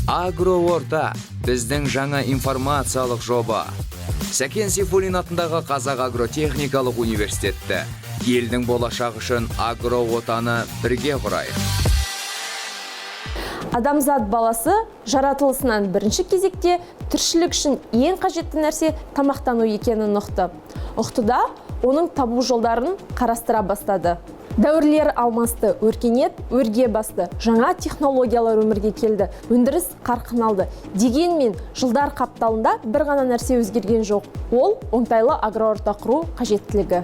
Агроорта біздің жаңа информациялық жоба. Сәкен Сейфуллин атындағы Қазақ агротехникалық университетті елдің болашағы үшін агроотаны бірге құрайық. Адамзат баласы жаратылысынан бірінші кезекте тіршілік үшін ең қажетті нәрсе тамақтану екенін ұқты. Ұқты да, оның табу жолдарын қарастыра бастады. Дәуірлер алмасты, өркениет өрге басты, жаңа технологиялар өмірге келді, өндіріс қарқын алды. Дегенмен жылдар қапталында бір ғана нәрсе өзгерген жоқ. Ол оңтайлы агроорта құру қажеттілігі.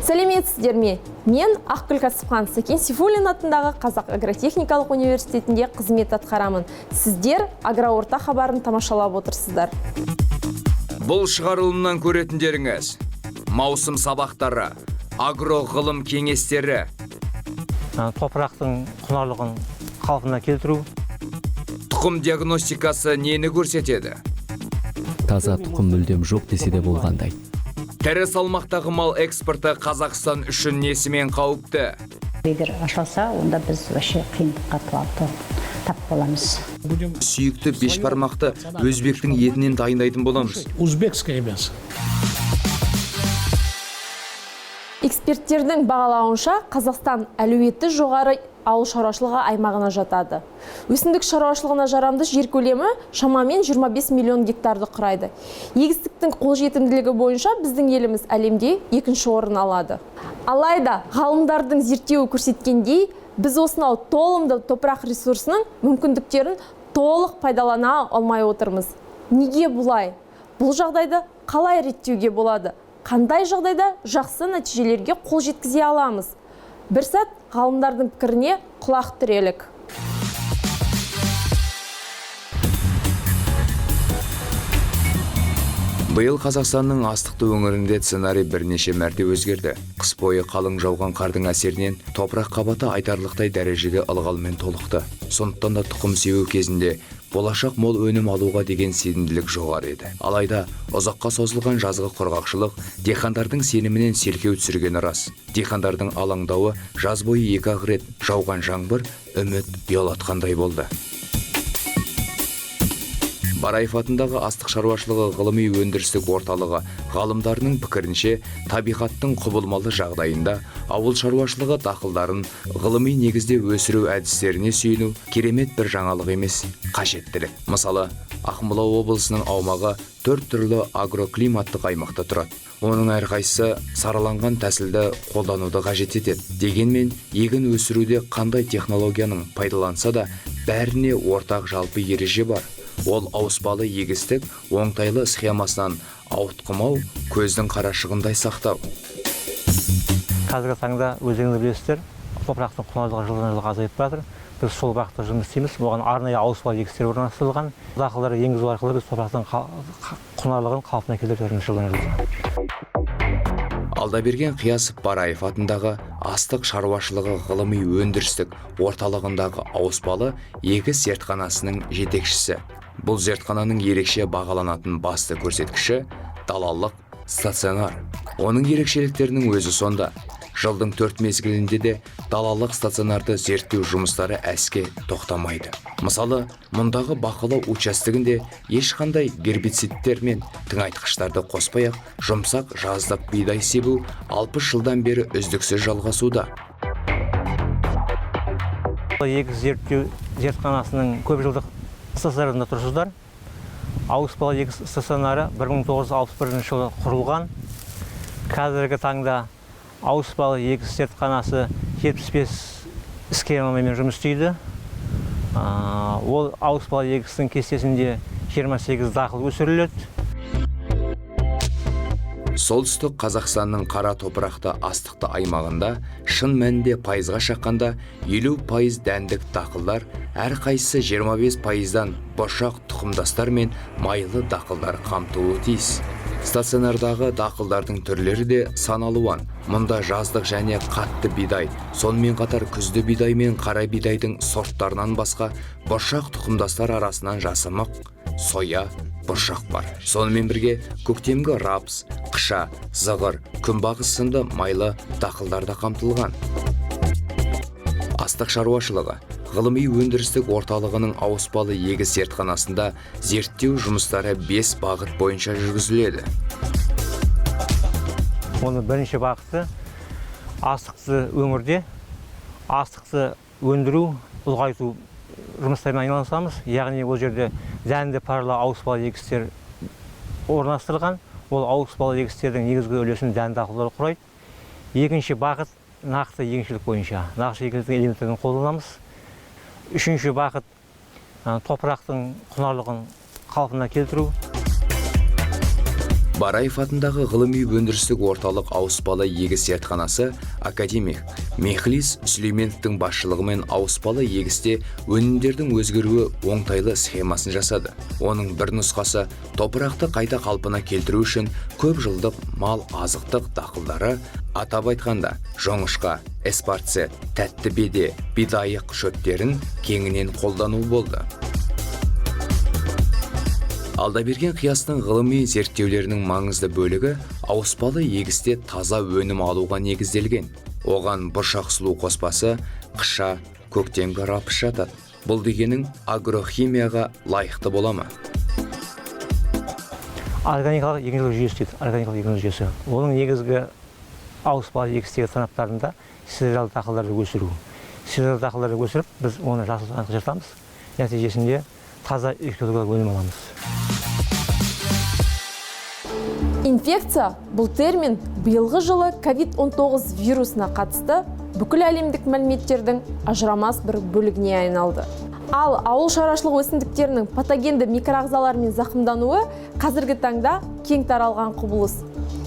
Сәлеметсіздер ме? Мен Ақгүл Кәсіпхан, Сәкен Сейфуллин атындағы Қазақ агротехникалық университетінде қызмет атқарамын. Сіздер агроорта хабарын тамашалап отырсыздар. Бұл шығарылымнан көретіндеріңіз: маусым сабақтары, агроғылым кеңестері, топырақтың құнарлығын қалпына келтіру, тұқым диагностикасы нені көрсетеді? Таза тұқым мүлдем жоқ десе де болғандай. Тірі салмақтағы мал экспорты Қазақстан үшін несімен қауіпті? Егер ашылса, онда біз вообще қиындыққа тап боламыз. Сүйікті бешбармақты өзбектің етінен дайындайтын боламыз. Узбекское мясо. Эксперттердің бағалауынша, Қазақстан әлеуеті жоғары ауыл шаруашылығы аймағына жатады. Өсімдік шаруашылығына жарамды жер көлемі шамамен 25 миллион гектарды құрайды. Егістіктің қолжетімділігі бойынша біздің еліміз әлемде екінші орын алады. Алайда ғалымдардың зерттеуі көрсеткендей, біз осынау толымды топырақ ресурсының мүмкіндіктерін толық пайдалана алмай отырмыз. Неге бұлай? Бұл жағдайды қалай реттеуге болады? Қандай жағдайда жақсы нәтижелерге қол жеткізе аламыз? Бір сәт ғалымдардың пікіріне құлақ түрелік. Биыл Қазақстанның астықты өңірінде сценарий бірнеше мәрте өзгерді. Қыс бойы қалың жауған қардың әсерінен топырақ қабаты айтарлықтай дәрежеде ылғалмен толықты. Сондықтан да тұқым себу кезінде болашақ мол өнім алуға деген сенімділік жоғары еді. Алайда ұзаққа созылған жазғы құрғақшылық диқандардың сенімінен селкеу түсіргені рас. Диқандардың алаңдауы жаз бойы екі-ақ рет жауған жаңбыр үміт ұялатқандай болды. Бараев атындағы астық шаруашылығы ғылыми өндірістік орталығы ғалымдарының пікірінше, табиғаттың құбылмалы жағдайында ауыл шаруашылығы дақылдарын ғылыми негізде өсіру әдістеріне сүйену керемет бір жаңалық емес, қажеттілік. Мысалы, Ақмола облысының аумағы төрт түрлі агроклиматтық аймақта тұрады. Оның әрқайсысы сараланған тәсілді қолдануды қажет етеді. Дегенмен, егін өсіруде қандай технологияның пайдаланса да, бәріне ортақ жалпы ереже бар. Ол ауыспалы егістік оңтайлы схемасынан ауытқымау, көздің қарашығындай сақтау. Қазіргі таңда өздеріңіз білесіздер, топырақтың құнарлығы жылдан жылға азайып баратыр. Біз сол бағытта жұмыс істейміз. Оған арнайы ауыспалы егістер орналастырылған. Дақылдар енгізу арқылы біз топырақтың құнарлығын қалпына келтіріп жатырмыз жылдан жылға. Алдаберген Қиясов Бараев атындағы астық шаруашылығы ғылыми өндірістік орталығындағы ауыспалы егіс зертханасының жетекшісі. Бұл зертхананың ерекше бағаланатын басты көрсеткіші далалық стационар. Оның ерекшеліктерінің өзі сонда. Жылдың төрт мезгілінде де далалық стационарды зерттеу жұмыстары әске тоқтамайды. Мысалы, мұндағы бақылау участогінде ешқандай гербицидтер мен тыңайтқыштарды қоспай-ақ жұмсақ жаздық бидай себу 60 жылдан бері үздіксіз жалғасуда. Егіс зерттеу зертханасының көп жылдық стационарында тұрсыздар. Ауыспалы егіс стационары 1961 жылы құрылған. Қазіргі таңда ауыспалы егіс зертханасы 75 схемамен жұмыс істейді. Ол ауыспалы егістің кестесінде 28 дақыл өсіріледі. Солтүстік Қазақстанның қара топырақты астықты аймағында шын мәнінде пайызға шаққанда 50% дәндік дақылдар, әрқайсысы 25%-дан бұршақ тұқымдастар мен майлы дақылдар қамтуы тиіс. Стационардағы дақылдардың түрлері де сан алуан. Мұнда жаздық және қатты бидай, сонымен қатар күзді бидай мен қара бидайдың сорттарынан басқа бұршақ тұқымдастар арасынан жасымық, соя, бұршақ бар. Сонымен бірге көктемгі рапс, қыша, зығыр, күнбағыс сынды майлы дақылдар да қамтылған. Астық шаруашылығы ғылыми өндірістік орталығының ауыспалы егіс зертханасында зерттеу жұмыстары 5 бағыт бойынша жүргізіледі. Оның бірінші бағыты астықты өңірде астықты өндіру, ұлғайту жұмыстарымен айналысамыз. Яғни ол жерде дәнді парлы ауыспалы егістер орналастырылған. Ол ауыспалы егістердің негізгі үлесін дәнді дақылдар құрайды. Екінші бағыт нақты егіншілік бойынша. Нақты егіншіліктің элементтерін қолданамыз. Үшінші бағыт топырақтың құнарлығын қалпына келтіру. Бараев атындағы ғылыми өндірістік орталық ауыспалы егіс зертханасы академик Мехлис Сүлейменовтің басшылығымен ауыспалы егісте өнімдердің өзгеруі оңтайлы схемасын жасады. Оның бір нұсқасы топырақты қайта қалпына келтіру үшін көп жылдық мал азықтық дақылдары, атап айтқанда жоңышқа, эспарцет, тәтті беде, бидайық шөптерін кеңінен қолдану болды. Алдаберген Қиястың ғылыми зерттеулерінің маңызды бөлігі ауыспалы егісте таза өнім алуға негізделген. Оған бұршақ сұлу қоспасы, қыша, көктемгі рапс жатады. Бұл дегенің агрохимияға лайықты бола ма? Органикалық егіншілік жүйесі дейді, органикалық егіншілік жүйесі. Оның негізгі ауыспалы егістегі танаптарында сидералды дақылдарды өсіру. Сидералды дақылдарды өсіріп, біз оны жасыл жыртамыз. Нәтижесінде таза экологиялық өнім аламыз. Инфекция бұл термин биылғы жылы COVID-19 вирусына қатысты бүкіл әлемдік мәліметтердің ажырамас бір бөлігіне айналды. Ал ауыл шаруашылығы өсімдіктерінің патогенді микроағзалармен зақымдануы қазіргі таңда кең таралған құбылыс.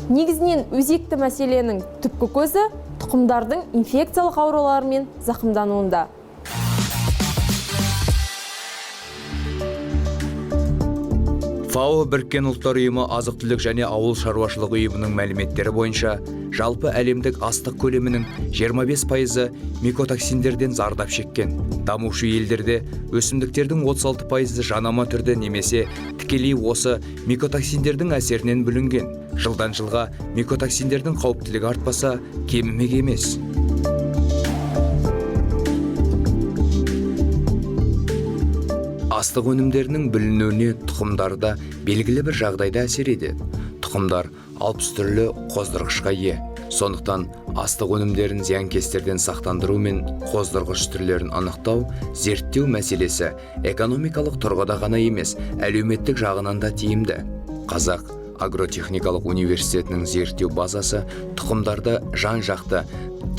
Негізінен өзекті мәселенің түпкі көзі тұқымдардың инфекциялық аурулармен зақымдануында. ФАО Біріккен Ұлттар Ұйымы азық-түлік және ауыл шаруашылығы ұйымының мәліметтері бойынша жалпы әлемдік астық көлемінің 25% микотоксиндерден зардап шеккен. Дамушы елдерде өсімдіктердің 36% жанама түрде немесе тікелей осы микотоксиндердің әсерінен бүлінген. Жылдан жылға микотоксиндердің қауіптілігі артпаса, кемімек емес. Астық өнімдерінің бүлінуіне тұқымдарда белгілі бір жағдайда әсер етеді. Тұқымдар 60 түрлі қоздырғышқа ие. Сондықтан астық өнімдерін зиянкестерден сақтандыру мен қоздырғыш түрлерін анықтау, зерттеу мәселесі экономикалық тұрғыда ғана емес, әлеуметтік жағынан да тиімді. Қазақ агротехникалық университетінің зерттеу базасы тұқымдарды жан-жақты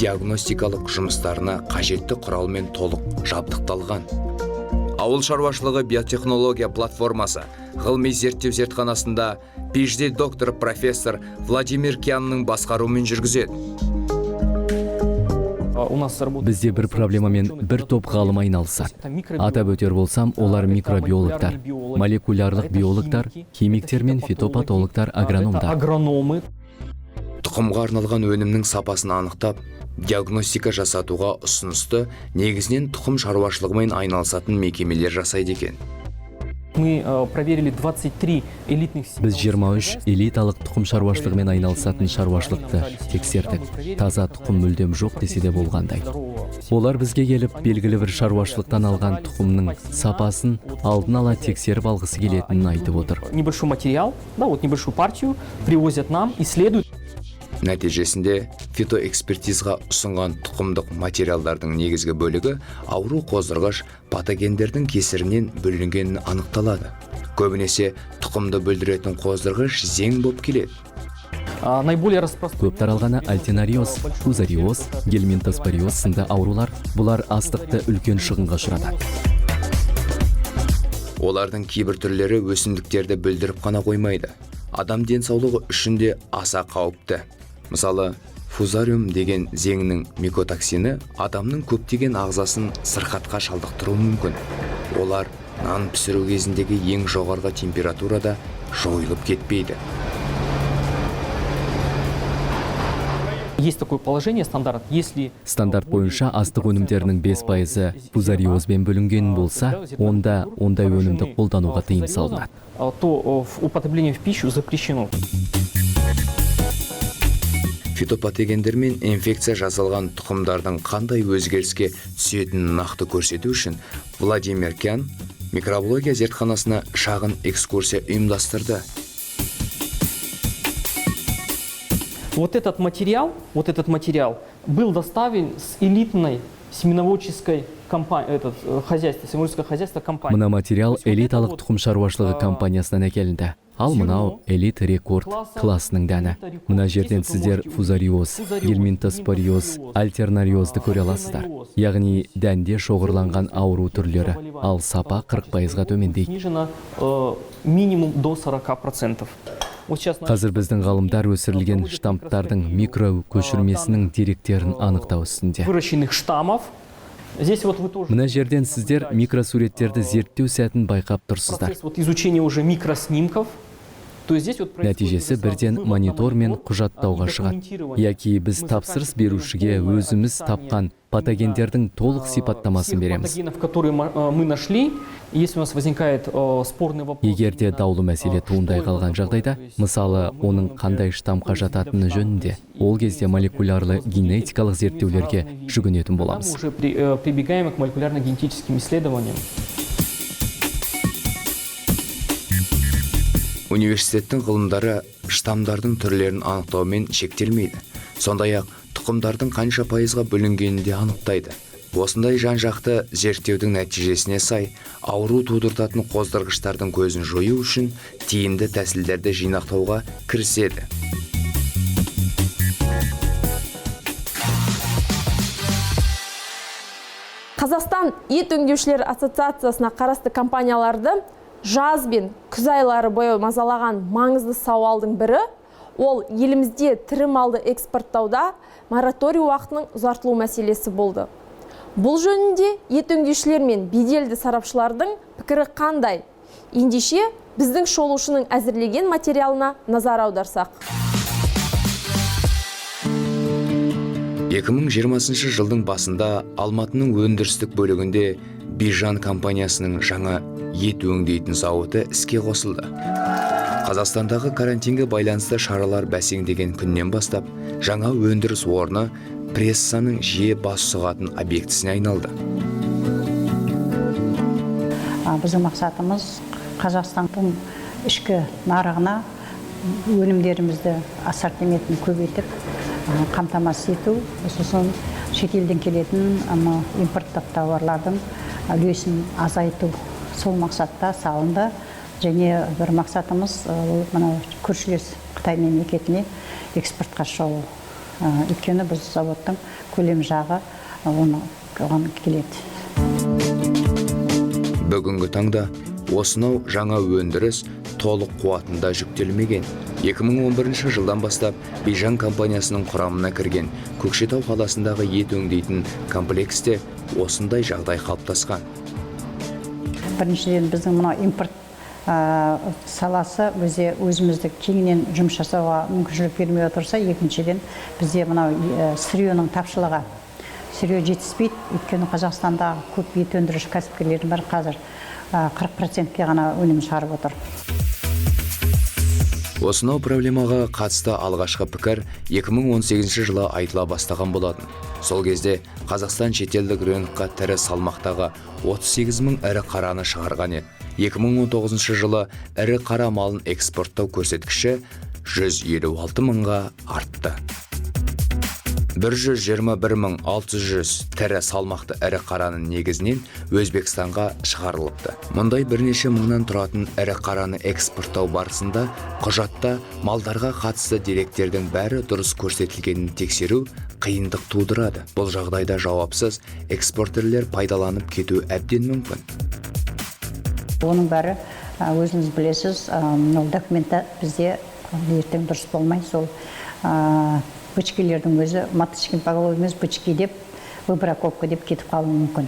диагностикалық жұмыстарына қажетті құралмен толық жабдықталған. Ауыл шаруашылығы биотехнология платформасы ғылыми зерттеу зертханасында PhD доктор профессор Владимир Кианның басқаруымен жүргізеді. Бізде бір проблемамен бір топ ғалым айналысады. Атап өтер болсам, олар микробиологтар, молекулярлық биологтар, химиктер мен фитопатологтар, агрономдар. Тұқымға арналған өнімнің сапасын анықтап, диагностика жасатуға ұсынысты негізінен тұқым шаруашылығымен айналысатын мекемелер жасайды екен. Біз 23 элиталық тұқым шаруашылығымен айналысатын шаруашылықты тексердік. Таза тұқым мүлдем жоқ десе де болғандай. Олар бізге келіп, белгілі бір шаруашылықтан алған тұқымның сапасын алдын ала тексеріп алғысы келетінін айтып отыр. Небольшой материал, да, вот небольшую партию привозят нам, исследуют. Нәтижесінде фитоэкспертизға ұсынған тұқымдық материалдардың негізгі бөлігі ауру қоздырғыш патогендердің кесірінен бүлінгенін анықталады. Көбінесе тұқымды бүлдіретін қоздырғыш зең боп келеді. Көп таралғаны альтернариоз, фузариоз, гельминтоспориоз сынды аурулар. Бұлар астықты үлкен шығынға ұшыратады. Олардың кейбір түрлері өсімдіктерді бүлдіріп қана қоймайды. Адам денсаулығы үшін де аса қауіпті. Мысалы, фузариум деген зеңнің микотоксині адамның көптеген ағзасын сырқатқа шалдықтыруы мүмкін. Олар нан пісіру кезіндегі ең жоғарғы температурада жойылып кетпейді. Есть такое положение, стандарт, если Стандарт бойынша астық өнімдерінің 5% фузариозбен бөлінген болса, онда ондай өнімді қолдануға тыйым салынады. То употребление в пищу запрещено. Фитопатогендермен инфекция жасалған тұқымдардың қандай өзгеріске түсетінін нақты көрсету үшін Владимир Кян микробиология зертханасына шағын экскурсия ұйымдастырды. Вот этот материал был доставлен с элитной семеноводческой компании, этот, хозяйства, семеноводческое хозяйство компании. Мына материал элиталық тұқым шаруашылығы компаниясынан әкелінді. Ал мынау элит рекорд класының дәні. Мына жерден сіздер фузариоз, гельминтоспориоз, альтернариозды көре аласыздар. Яғни дәнде шоғырланған ауру түрлері, ал сапа 40 пайызға төмендейді. Снижено минимум до 40%. Вот сейчас Қазір біздің ғалымдар өсірілген штамптардың микро көшірмесінің деректерін анықтау үстінде. Выращенных штаммов. Здесь вот вы тоже Мына жерден сіздер микросуреттерді зерттеу сәтін байқап тұрсыздар. Процесс вот изучения уже микроснимков. То есть здесь вот происходит Нәтижесі уже сразу бірден вывод на монитор мен монитор, құжаттауға и шығады. Документирование. Яки біз тапсырыс берушіге өзіміз тапқан патогендердің толық сипаттамасын Всех береміз. патогенов, которые мы нашли, если у нас возникает спорный вопрос, Егер де именно, даулы мәселе туындай что это қалған такое, жағдайда, то есть, мысалы, мы оның можем, қандай например, штаммқа определить жататыны штамм, жөнінде, то есть, ол и кезде имеется, молекулярлы например, генетикалық имеются зерттеулерге разные виды. жүгінетін Тогда мы боламыз. Уже прибегаем к молекулярно-генетическим исследованиям. Университеттің ғылымдары штамдардың түрлерін анықтаумен шектелмейді. Сондай-ақ тұқымдардың қанша пайызға бөлінгенін де анықтайды. Осындай жан-жақты зерттеудің нәтижесіне сай ауру тудыртатын қоздырғыштардың көзін жою үшін тиімді тәсілдерді жинақтауға кіріседі. Қазақстан ет өңдеушілер ассоциациясына қарасты компанияларды жаз бен күз айлары бойы мазалаған маңызды сауалдың бірі ол елімізде тірі малды экспорттауда мораторий уақытының ұзартылу мәселесі болды. Бұл жөнінде ет өңдеушілер мен беделді сарапшылардың пікірі қандай? Ендеше біздің шолушының әзірлеген материалына назар аударсақ. 2020 жылдың басында Алматының өндірістік бөлігінде Бижан компаниясының жаңа ет өңдейтін зауыты іске қосылды. Қазақстандағы карантинге байланысты шаралар бәсеңдеген күннен бастап жаңа өндіріс орны прессаның жиі бас сұғатын объектісіне айналды. Біздің мақсатымыз Қазақстанның ішкі нарығына өнімдерімізді, ассортиментін көбейтіп, қамтамасыз ету, сосын шетелден келетін ана импорттық тауарлардың үлесін азайту. Сол мақсатта салынды. Және бір мақсатымыз ол мынау көршілес Қытай мемлекетіне экспортқа шығу. Өйткені біз заводтың көлем жағы оны оған келеді. Бүгінгі таңда осынау жаңа өндіріс толық қуатында жүктелмеген. 2011 жылдан бастап Бижан компаниясының құрамына кірген Көкшетау қаласындағы ет өңдейтін комплексте осындай жағдай қалыптасқан. Біріншіден, біздің мынау импорт саласы бізде өзімізді кеңінен жұмыс жасауға мүмкіншілік бермей отырса, екіншіден, бізде мынау сырьеның тапшылығы, сырье жетіспейді. Өйткені Қазақстандағы көп ет өндіруші кәсіпкерлердің бәрі қазір 40%-ке ғана өнім шығарып отыр. Осынау проблемаға қатысты алғашқы пікір 2018 жылы айтыла бастаған болатын. Сол кезде Қазақстан шетелдік рынокқа тірі салмақтағы 38 мың ірі қараны шығарған еді. 2019 жылы ірі қара малын экспорттау көрсеткіші 156 мыңға артты. 121 мың 600 тірі салмақты ірі қараның негізінен Өзбекстанға шығарылыпты. Мұндай бірнеше мыңнан тұратын ірі қараны экспорттау барысында құжатта малдарға қатысты деректердің бәрі дұрыс көрсетілгенін тексеру қиындық тудырады. Бұл жағдайда жауапсыз экспортерлер пайдаланып кетуі әбден мүмкін. Оның бәрі, өзіңіз білесіз, мынау документта бізде ертең дұрыс болмай, сол бычкилердің өзі маточный поголовье емес, бычки деп, выбраковка деп кетіп қалуы мүмкін.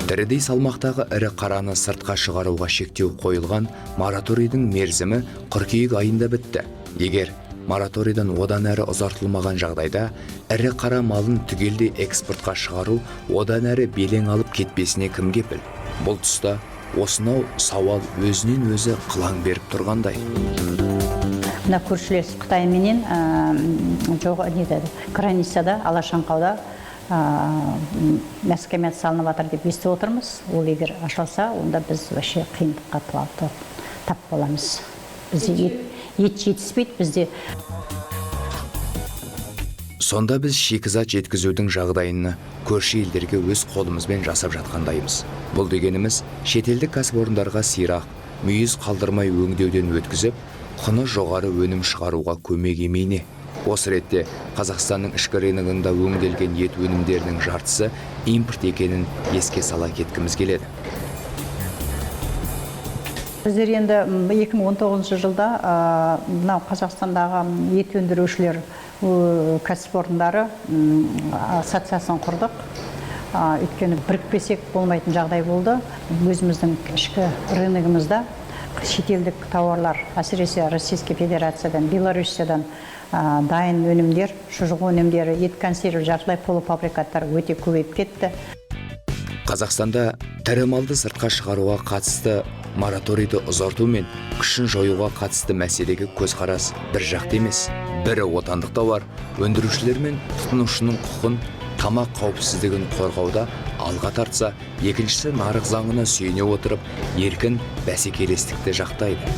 Тірідей салмақтағы ірі қараны сыртқа шығаруға шектеу қойылған мораторийдің мерзімі қыркүйек айында бітті. Егер мораторийдан одан әрі ұзартылмаған жағдайда ірі қара малын түгелдей экспортқа шығару одан әрі белең алып кетпесіне кім кепіл? Бұл тұста осынау сауал өзінен өзі қылаң беріп тұрғандай. Мына көршілес Қытайменен жоқ неде границада Алашаңқауда мясокомбинат салынып жатыр деп естіп отырмыз. Ол егер ашылса, онда біз вообще қиындыққа тап боламыз. Бізде ет жетіспейді, бізде. Сонда біз шикізат жеткізудің жағдайын көрші елдерге өз қолымызбен жасап жатқандаймыз. Бұл дегеніміз шетелдік кәсіпорындарға сирақ, мүйіз қалдырмай өңдеуден өткізіп, құны жоғары өнім шығаруға көмек емейне. Осы ретте Қазақстанның ішкі рыногында өңделген ет өнімдерінің жартысы импорт екенін еске сала кеткіміз келеді. Біздер енді 2019 жылда мынау Қазақстандағы ет өндірушілер кәсіпорындары ассоциациясын құрдық. Өйткені бірікпесек болмайтын жағдай болды. Өзіміздің ішкі рыногымызда шетелдік тауарлар, әсіресе Российский Федерациядан, Белоруссиядан дайын өнімдер, шұжық өнімдері, ет консерві, жартылай полуфабрикаттар өте көбейіп кетті. Қазақстанда тірі малды сыртқа шығаруға қатысты мораторийді ұзарту мен күшін жоюға қатысты мәселеге көзқарас бір жақты емес. Бірі отандық тауар өндірушілер мен тұтынушының құқын, тамақ қауіпсіздігін қорғауда алға тартса, екіншісі нарық заңына сүйене отырып, еркін бәсекелестікті жақтайды.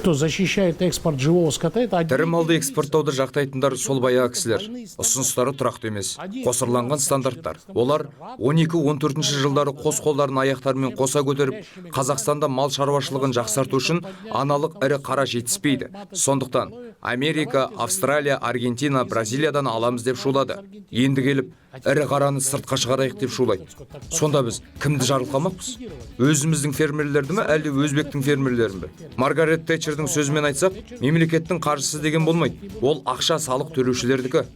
Кто защищает экспорт живого скота, это Тірі малды экспорттауды жақтайтындар сол баяғы кісілер. Ұсыныстары тұрақты емес, қосырланған стандарттар. Олар 12-14 жылдары қос қолдарын аяқтарымен қоса көтеріп, Қазақстанда мал шаруашылығын жақсарту үшін аналық ірі қара жетіспейді. Сондықтан Америка, Австралия, Аргентина, Бразилиядан аламыз деп шулады. Енді келіп, ірі қараны сыртқа шығарайық деп шулайды. Сонда біз кімді жарылқамақпыз? Өзіміздің фермерлерді ме, әлде өзбектің фермерлерін бе? Маргарет Тэтчердің сөзімен айтсақ, мемлекеттің қаржысы деген болмайды. Ол ақша салық төлеушілердікі.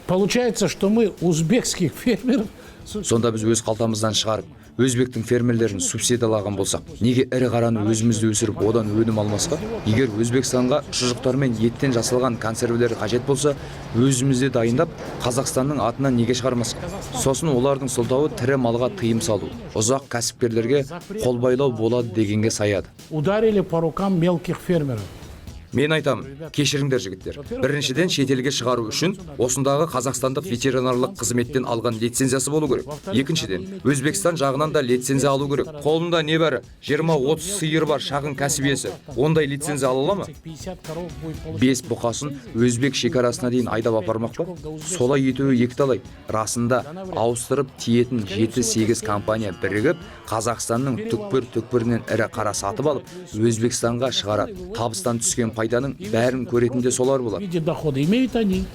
Получается, что мы узбекских фермеров. Сонда біз өз қалтамыздан шығарып, өзбектің фермерлерін субсидиялаған болсақ, неге ірі қараны өзімізде өсіріп, одан өнім алмасқа? Егер Өзбекстанға шұжықтар мен еттен жасалған консервілер қажет болса, өзімізде дайындап, Қазақстанның атынан неге шығармасқа? Сосын олардың сылтауы тірі малға тыйым салу, ұзақ кәсіпкерлерге қолбайлау болады дегенге саяды. Ударили по рукам мелких фермеров. Мен айтамын, кешіріңдер жігіттер. Біріншіден, шетелге шығару үшін осындағы қазақстандық ветеринарлық қызметтен алған лицензиясы болу керек. Екіншіден, Өзбекстан жағынан да лицензия алу керек. Қолында небәрі 20-30 сиыр бар шағын кәсіп иесі. Ондай лицензия ала ала ма? 50 коров будет получать. Бес бұқасын өзбек шекарасына дейін айдап апармақ па? Солай етуі екіталай. Расында ауыстырып тиетін 7-8 компания бірігіп, Қазақстанның түкпір-түкпірінен ірі қара сатып алып, Өзбекстанға шығарады. Табыстан түскен пайданың бәрін көретін де солар В болады. виде дохода имеют они.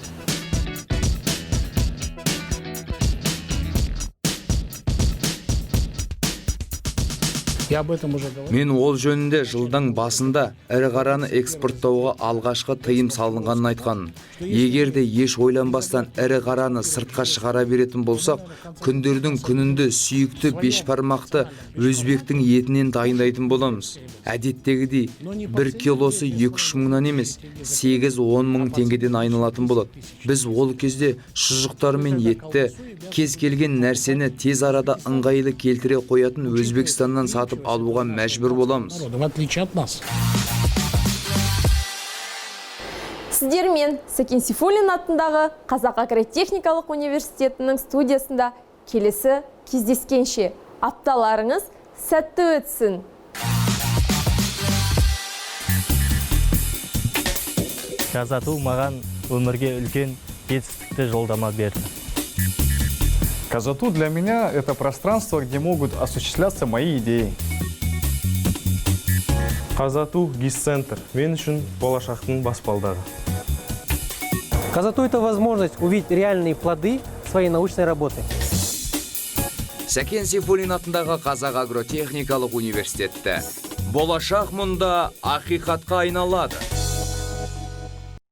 Я об этом уже говорил. Мен ол жөнінде жылдың басында ірі қараны экспорттауға алғашқы тыйым салынғанын айтқанмын. Егер де еш ойланбастан ірі қараны сыртқа шығара беретін болсақ, күндердің күнінде сүйікті бешбармақты өзбектің етінен дайындайтын боламыз. Әдеттегідей бір килосы 2-3 мыңнан емес, 8-10 мың теңгеден айналатын болады. Біз ол кезде шұжықтар мен етті, кез келген нәрсені тез арада ыңғайлы келтіре қоятын Өзбекстаннан сатып алуға мәжбүр боламыз. Народа, в отличие от нас. Сіздермен Сәкен Сейфуллин атындағы Қазақ агротехникалық университетінің студиясында келесі кездескенше апталарыңыз сәтті өтсін. КазАТУ маған өмірге үлкен жетістікті жолдама берді. КазАТУ для меня это пространство, где могут осуществляться мои идеи. КазАТУ ГИС-центр мен үшін болашақтың баспалдағы. КазАТУ – это возможность увидеть реальные плоды своей научной работы. Сәкен Сейфуллин атындағы Қазақ агротехникалық университетті. Болашақ мұнда ақиқатқа айналады.